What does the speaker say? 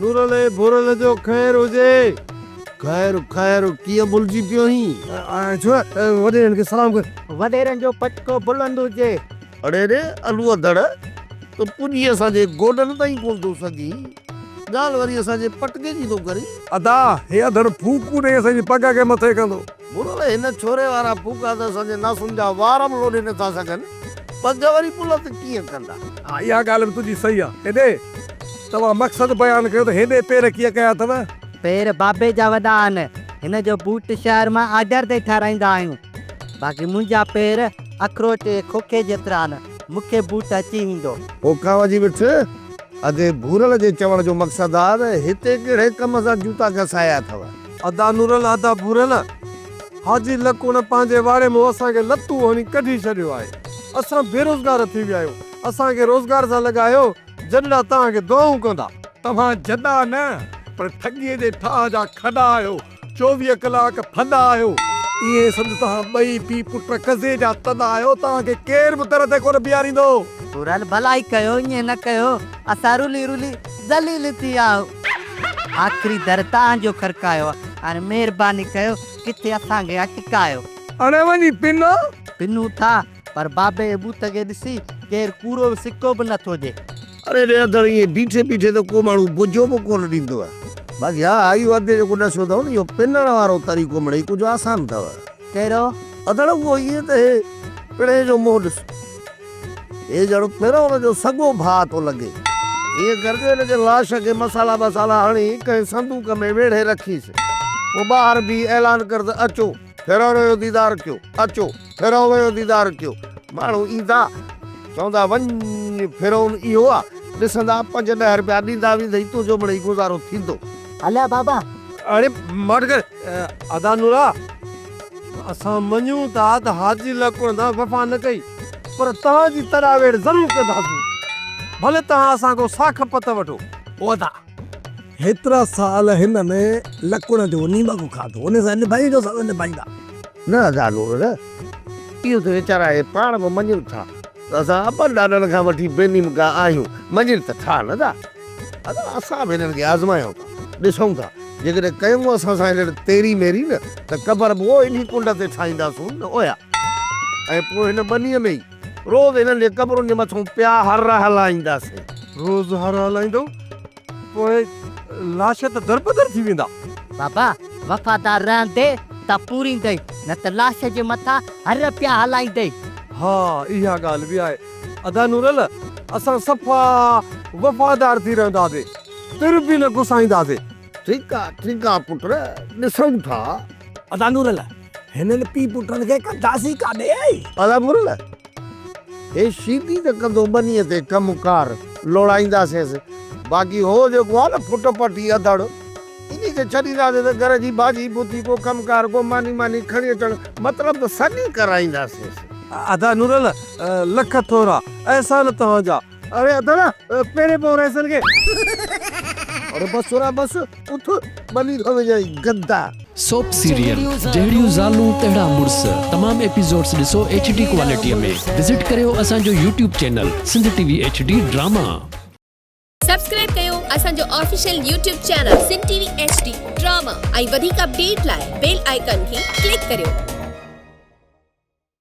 نورل ۽ ڀورل جو خير هجي. خير خير ڪيئن ڀلجي پيو هين. ڇو وڏيرن کي سلام ڪر. وڏيرن جو پٽڪو بلند هجي. اڙي ري الو اڌڙ، تو پڄي اسان جي گوڏن تائين ڪونه ٿو سگهين، ڳالهه وري اسان جي پٽڪي جي ٿو ڪرين. ادا هي اڌڙ ڦوڪون ڏئي اسان جي پڳ کي مٿي ڪندو. ڀورل هن ڇوري وارا ڦوڪا ته اسان جي ناسن جا وار به لوڏي نٿا سگهن، پڳ وري بلند ڪيئن ڪندا. ها اها ڳالهه به تنهنجي صحيح آ. هيڏي توهان مقصد بيان ڪيو ته هيڏي پير ڪيئن ڪيا اٿو؟ پير بابي جا وڏا آهن. هن جو بوٽ شهر مان آرڊر تي ٺهرائيندا آهيون. باقي منهنجا پير اکروٽ جي کوکي جيترا آهن. مون کي بوٽ اچي ويندو. پوکان وڃي وٺ. ادي ڀورل جي چوڻ جو مقصد آ ته هتي ڪهڙي ڪم سان جوتا گسايا اٿو؟ ادا نورل ادا ڀورل، حاجي لڪوڻ پنهنجي واڙي مان اسان کي لتون هڻي ڪڍي ڇڏيو آهي. اسان بيروزگار ٿي ويا آهيون. اسان کي روزگار سان لڳايو. جڏڙا توهان کي دعائون ڪندا. توهان جڏا نه پر ٺڳيء جي ٺاهه جا کڏا آهيو، 24 ڪلاڪ ڦڏا آهيو. ائين سمجهه توهان ٻئي پيء پٽ قضيي جا تڏا آهيو، توهان کي ڪير به در تي ڪونه بيهاريندو. ٿورل ڀلائي ڪيو، ائين نه ڪيو، اسان رلي رلي ذليل ٿي ويا آهيون. آخري در توهان جو کڙڪايو آهي، هاڻي مهرباني ڪيو ڪٿي اسان کي اٽڪايو. اڙي وڃي پنو. پنون ٿا. پر بابي جي ٻوٿ کي ڏسي ڪير ڪوڙو به سڪو به نٿو ڏئي. اڙي ڙي اڌڙ ائين بيٺي بيٺي ته ڪو ماڻهو بجو به ڪونه ڏيندو آهي. باقي ها اهو ادي جيڪو ڏسيو اٿئو نه اهو پنڻ وارو طريقو مڙئي ڪجهه آسان اٿئو. ڪهڙو؟ اڌڙ اهو ائين ته هي پڻهين جو منهن ڏس. هي ڄڻ فرعون جو سڳو ڀاء ٿو لڳي. ائين ڪر جو هن جي لاش کي مصالحا ٻسالا هڻي ڪنهن صندوق ۾ ويڙهي رکيس. پوء ٻاهر بيهي اعلان ڪر ته اچو. فرعون جو ديدار ڪيو، اچو، فرعون جو ديدار ڪيو. ماڻهو ايندا، چوندا، وڃ، فرعون اهو آ. ڏسندا، پنج ڏهه رپيا ڏيندا ويندئي، تنهنجو مڙئي گذارو ٿيندو. هليا بابا. اڙي ماٺ ڪر، ادا نورا، اسان مڃون ٿا ته حاجي لڪڻ سان وفا نه ڪئي، پر توهان جي تڏا ويڙهه ضرور ڪنداسون. ڀلي توهان اسان کان ساک پت وٺو. او ادا، هيترا سال هنن لڪڻ جو نيمڪ کاڌو، ان سان نڀائي جو سان نڀائيندا. نه ادا نور نه، اهو ته ويچارا اهي پاڻ به مڃين ٿا ته اسان ابن ڏاڏن کان وٺي بي نيمڪا آهيون، مڃين ته ٿا نه ادا. ادا اسان به هنن کي آزمايون ٿا، ڏسون ٿا، جيڪڏهن ڪيون اسان سان هنن تيري ميري نه ته قبر به انهي ڪنڊ تي ٺاهينداسون نه اويا ۽ پوء هن ٻنيء ۾ ئي روز هنن جي قبرن جي مٿون پيا هر هلائينداسين. روز هر هلائيندؤ؟ پوء لاش ته دربدر ٿي ويندا. بابا وفادار رهندي ته پوريندئي نه ته لاش جي مٿان هر پيا هلائيندئي. ها اها ڳالهه به آهي ادا نورل اسان صفا وفادار ٿي رهنداسين تر به نه گسائينداسين. ٺيڪ آ ٺيڪ آ پٽ ڏسون ٿا. ادا نورل هنن پيء پٽن کي ڪڍاسين ڪاڏي. ادا نورل هي شيدي ته ڪندو ٻنيء تي ڪم ڪار، لوڙائينداسينس، باقي هو جيڪو آ نه ڦٽ پٽي اڌڙ، انهي کي ڇڏينداسين ته گهر جي ڀاڄي ڀتي ڪو ڪم ڪار ڪو ماني ماني کڻي اچڻ مطلب ته سڏي ڪرائينداسينس. ادا نورل لک ٿورا احسان توهان جا. اڙي اڌڙ پهرين پئو رئيسن کي. اڙي بس ڇورا بس اٿ ٻني کان وڃائين گدا. سوپ سيريل جهڙيون زالون تهڙا مڙس تمام ايپيسوڊس ڏسو ايڇ ڊي ڪوالٽي ۾ وزٽ ڪريو اسان جو YouTube channel Sindh T V H D drama. Subscribe ڪيو اسان جو official YouTube channel Sindh T V H D drama ۽ وڌيڪ اپڊيٽ لاء بيل آئيڪان کي ڪلڪ ڪريو.